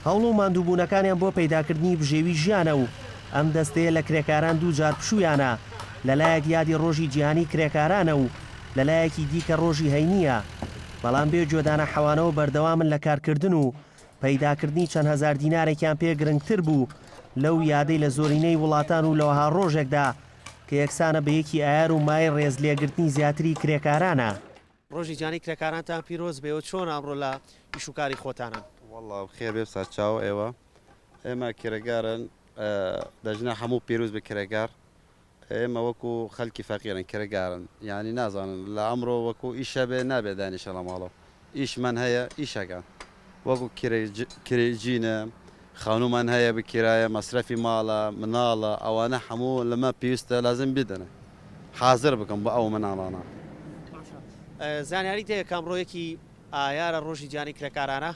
هەوڵ و ماندووبوونەکانیان بۆ پەیداکردنی بژێوی ژیانە و ئەم دەستەیە لە کرێکاران دووجار پشوویانە، لەلایەک یادی ڕۆژی جیهانی کرێکارانە و لەلایەکی دیکە ڕۆژی هەینییە، بەڵام بێ گوێدانە حەوانەوە بەردەوامن لە کارکردن و پەیداکردنی چەند هەزار دینارێکیان پێ گرنگتر بوو لەو یادەی لە زۆرینەی وڵاتان و لەوەها ڕۆژێکدا کە یەکسانە بە یەکی ئایار و مایەی ڕێزلێگرتنی زیاتری کرێکارانە. ڕۆژی جیهانی کرێکارانتان پیرۆز بێ و چۆن ئەمڕۆ لە ئیش و کاری خۆتانن؟ وەڵا خێر بێ سەرچاوە ئێوە ئێمە کرێگارن دەژنە هەموو پیرۆز بێ کرێگار ئێمە وەکو خەلکی فەقیرن کرێگارن یانی نازانن لە ئەمڕۆ وەکو ئیشە بێ نابێ دانیشە لە ماڵەوە ئیشمان هەیە ئیشەکان وەکو کرێجینە خانوومان هەیە بکرایە مەسرەفی ماڵە مناڵە ئەوانە هەموو لەمە پێویستە لازم بیدەنە حازر بکەم بۆ ئەو مناڵانە. زانیاریت هەیە کە ئەمڕۆ یەکی ئایارە ڕۆژی جیهانی کرێکارانە؟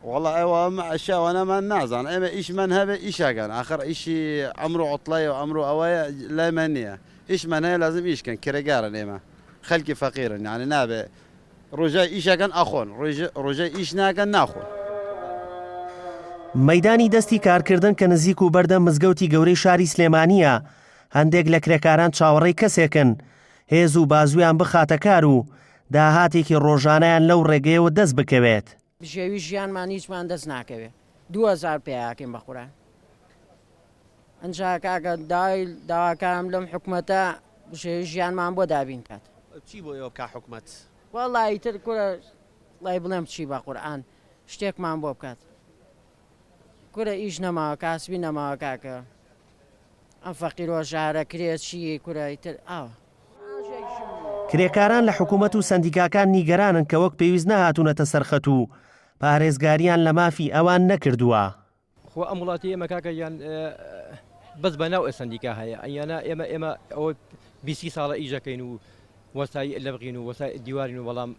وەڵا ئەوە ئەم ئەشیا ئەوانەمان نازان ئێمە ئیشمان هەبێ ئیشەکەن ئاخر ئیشی ئەمڕۆ عوتڵەیە و ئەمڕۆ ئەوەیە لایمان نییە ئیشمان هەیە لازم ئیش کەن کرێگارن ئێمە خەلکی فەقیرن یانی نابێ ڕۆژای ئیشەکەن ئەخۆن ڕۆژای ئیش ناکەن ناخۆن. مەیدانی دەستی کارکردن کە نزیک و بەردەم مزگەوتی گەورەی شاری سلێمانییە، هەندێک لە کرێکاران چاوەڕێی کەسێکن هێز و بازوویان بخاتە کار و داهاتێکی ڕۆژانەیان لەو ڕێگەیەوە دەست بکەوێت. بژێوی ژیانمان هیچمان دەست ناکەوێ 2000 پیاکەین بە قوران ئەنجا کاکە داوای داواکارم لەم حکومەتە بژێوی ژیانمان بۆ دابین کات. چی بۆ ئێوە بکا حکومەت؟ وەڵا ئیتر کورە وەڵای بڵێم چی بە قورئان شتێکمان بۆ بکات کورە ئیش نەماوە کاسبی نەماوە کاکە ئەم فەقیرۆ ژارە کرێ چی کورە ئیتر ئاوە. کرێکاران لە حکومەت و سەندیکاکان نیگەرانن کە وەک پێویست نەهاتوونەتە سەر خەت و پارێزگارییان لە مافی ئەوان نەکردووە. خۆ ئەم وڵاتی ئێمە کاکە گیان بەس بە ناو سەندیکا هەیە ئەیانە ئێمە ئێمە ئەوە بیسی ساڵە ئیشەکەین و وەسای لەبغین و وەسای دیوارین و بەڵام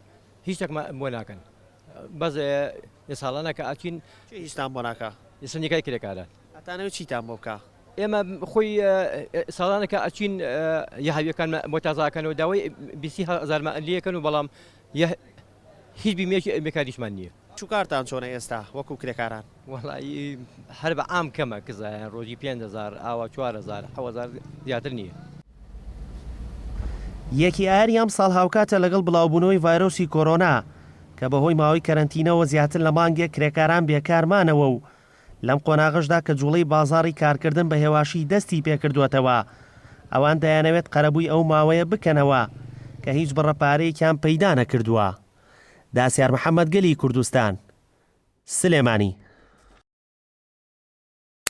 هیچ شتێکمان بۆ ناکەن بەس ساڵانە کە ئەچین هیچتان بۆ ناکا سەندیکای کرێکاران ئەتانەوێت چیتان بۆ بکا؟ ئێمە خۆی ساڵانە کە ئەچین یەهاویەکان بۆ تازاکەنەوە داوای بیسی هەزارمان لێکەن و بەڵام هیچ بیمەیەکی بێکاریشمان نییە. چوکارتان چۆنە ئێستا وەکو کرێکاران؟ وەڵایی هەر بە عام کەمە کزایان ڕۆژی 5000 ئاوا 4000 7000 زیاتر نییە. یەکی ئایاری ئەمساڵ هاوکاتە لەگەڵ بڵاوبوونەوەی ڤایرۆسی کۆرۆنا کە بەهۆی ماوەی کەرەنتینەوە زیاتر لە مانگێک کرێکاران بێکار مانەوە و لەم قۆناغەشدا کە جوڵەی بازاڕی کارکردن بە هێواشی دەستی پێکردووەتەوە، ئەوان دەیانەوێت قەرەبووی ئەو ماوەیە بکەنەوە کە هیچ بڕە پارەیەکیان پەیدا نەکردووە. داسیار محەمەد گەلی کوردستان، سلێمانی.